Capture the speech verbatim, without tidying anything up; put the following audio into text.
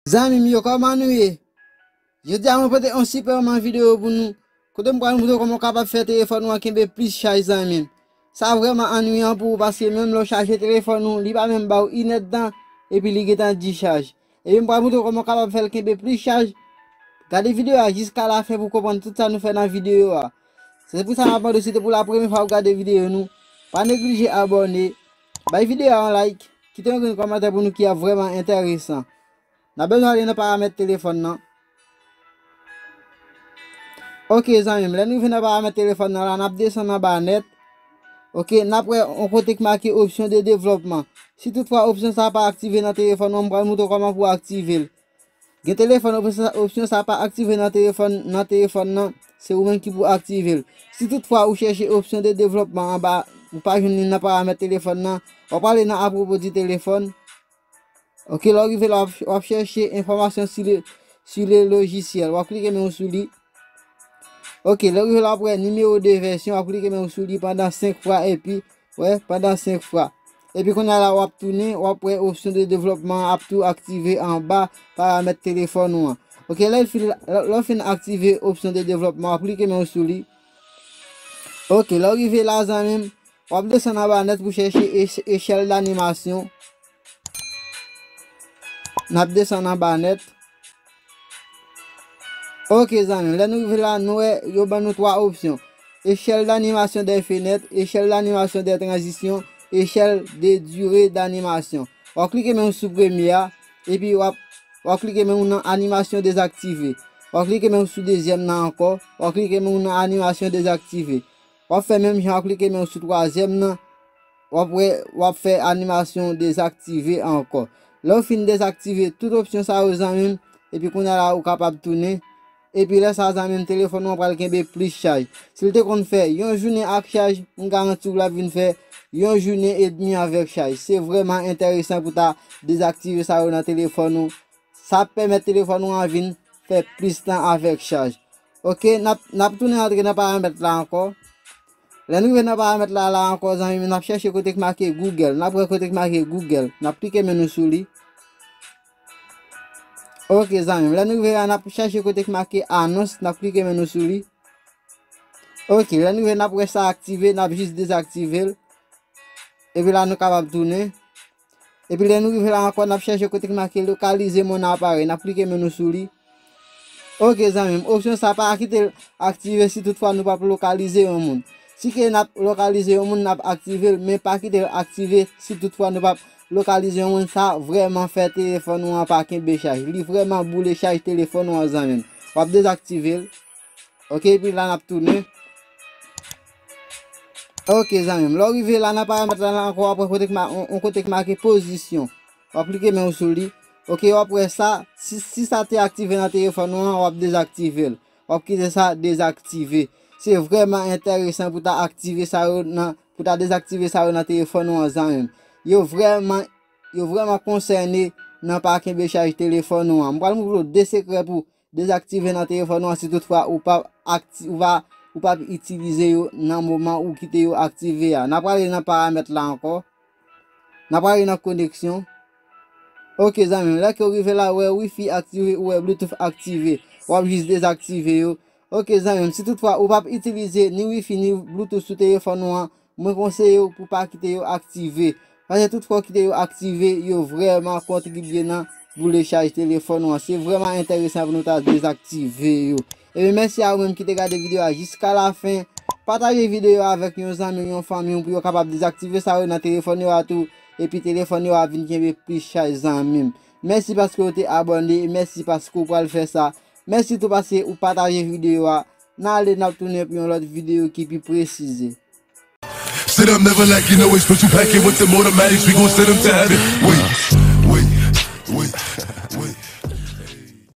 Zanmi m yo, kòman nou ye? Jodi a mwen pote yon sipè videyo pou nou, kote m pral montre w kòman w kapab fè telefòn ou an kenbe plis chaj, zanmi m. Sa vrèman annuyan pou ou, paske menm lè w chaje telefòn ou, li pa menm ba w inèdtan, epi li gentan dichaj. Epi m pral montre w kòman w kapab fè l kenbe plis chaj. Gade videyo a jiska lafen pou w konprann tout sa nou fè nan videyo a. Se pou sa m ap mande w, si se pou la premye fwa w gade videyo nou, pa neglije abòne, bay videyo a yon like, kite yon grenn kòmantè pou nou ki ap vrèman enteresan. N ap bezwen ale nan paramèt telefòn nan. Ok, zanmi m, lè n rive nan paramèt telefòn nan la, n ap desann anba nèt. Ok, n ap wè yon kote k make opsyon de devlòpman. Si toutfwa opsyon sa a pa aktive nan telefòn ou an, m pral montre w kòman pou w aktive l. Gen telefòn opsyon sa, opsyon sa a pa aktive nan telefòn, nan telefòn nan, se ou menm ki pou aktive l. Si toutfwa ou chèche opsyon de devlòpman anba, ou pa jwenn li nan paramèt telefòn nan, w ap ale nan apwopo di telefòn. Ok, lè w rive la, w ap, w ap chèche enfòmasyon sou le, sou le lojisiyèl. W ap klike men w sou li. Ok, lè w rive la, w ap wè nimewo de vèsyon, w ap klike men w sou li pandan senk fwa, epi, wè, pandan senk fwa. Epi kounye a la, w ap tounen, w ap wè opsyon de devlòpman an ap tou aktive anba paramèt telefòn ou an. Ok, lè l fin, lè, lè w fin aktive opsyon de devlòpman, w ap klike men w sou li. Ok, lè w rive la, zanmi m, w ap desann anba nèt pou chèche ech-, echèl danimasyon. N ap desann anba nèt. Ok, zanmi m, lè nou rive la, nou wè yo ban nou twa opsyon. Echèl danimasyon dè fenèt, echèl danimasyon dè tranzisyon, echèl de dire danimasyon. W ap klike men w sou premye a, epi w ap, w ap klike men w nan animasyon dezaktive. W ap klike men w sou dezyèm nan ankò, w ap klike men w nan animasyon dezaktive. W ap fè menm jan, w ap klike men w sou twazyèm nan, w ap wè, w ap fè animasyon dezaktive ankò. Lè w fin dezaktive tout opsyon sa yo, zanmi m, epi kounye a la, ou kapab tounen. Epi lè sa, zanmi m, telefòn ou an pral kenbe plis chaj. Si l te konn fè yon jounen ak chaj, m garanti w l ap vin fè yon jounen edmi avèk chaj. Se vrèman enteresan pou ta dezaktive sa yo nan telefòn ou. Sa ap pèmèt telefòn ou an vin fè plis tan avèk chaj. Ok, n ap, n ap tounen antre nan paramèt la ankò. Lè n rive nan paramèt la, la ankò, zanmi m, n ap chèche kote k make Google. N ap wè kote k make Google. N ap klike men nou sou li. Ok, zanmi m, lè n rive la, n ap chèche kote k make anons. N ap klike men nou sou li. Ok, lè n rive, n ap wè sa aktive, n ap jis dezaktive l. Epi la, nou kapab tounen. Epi lè nou rive la ankò, n ap chèche kote k make lokalize mon aparèy. N ap klike men nou sou li. Ok, zanmi m, opsyon sa pa kite l aktive si toutfwa nou p ap lokalize yon moun. Si ke n ap lokalize yon moun, n ap aktive l, men pa kite l aktive si toutfwa nou p ap lokalize yon moun. Sa vrèman fè telefòn ou an pa kenbe chaj. Li vrèman boule chaj telefòn ou an, zanmi m. W ap dezaktive l. Ok, epi la n ap tounen. Ok, zanmi m. Lè w rive la nan paramèt la, la ankò, w ap wè kote k ma-, on, on kote k make pozisyon. W ap klike men w sou li. Ok, w ap wè sa. Si, si sa te aktive nan telefòn ou an, w ap dezaktive l. W ap kite sa dezaktive. Se vrèman enteresan pou ta aktive sa yo nan, pou ta dezaktive sa yo nan telefòn ou an, zanmi m. Yo vrèman, yo vrèman konsène nan pa kenbe chaj telefòn ou an. M pral montre w de sekrè pou dezaktive nan telefòn ou an si toutfwa ou p ap akti-, ou pa, ou p ap itilize yo nan moman ou kite yo aktive a. N ap prale nan paramèt la ankò. N ap prale nan koneksyon. Ok, zanmi m, lè ke w rive la, ou wè Wi-Fi aktive, ou wè Bluetooth aktive. W ap jis dezaktive yo. Ok, zanmi m, si toutfwa ou p ap itilize ni Wi-Fi ni Bluetooth sou telefòn ou an, mwen konseye w pou pa kite yo aktive. Paske toutfwa w kite yo aktive, yo vrèman kontribye nan boule chaj telefòn ou an. Se vrèman enteresan pou nou ta dezaktive yo. Ebyen, mèsi a ou menm ki te gade videyo a jiska lafen. Pataje videyo a avèk yon zanmi w, yon fanmi w pou yo kapab dezaktive sa yo nan telefòn yo a tou. Epi telefòn yo a vin kenbe plis chaj, zanmi m. Mèsi paske w te abòne, e mèsi paske w pral fè sa. Mèsi tou paske ou pataje videyo a. N ale, n ap tounen pou yon lòt videyo ki pi presize. Sit up, never lacking, always put you packing with them automatics, we gon send them to heaven. Wait.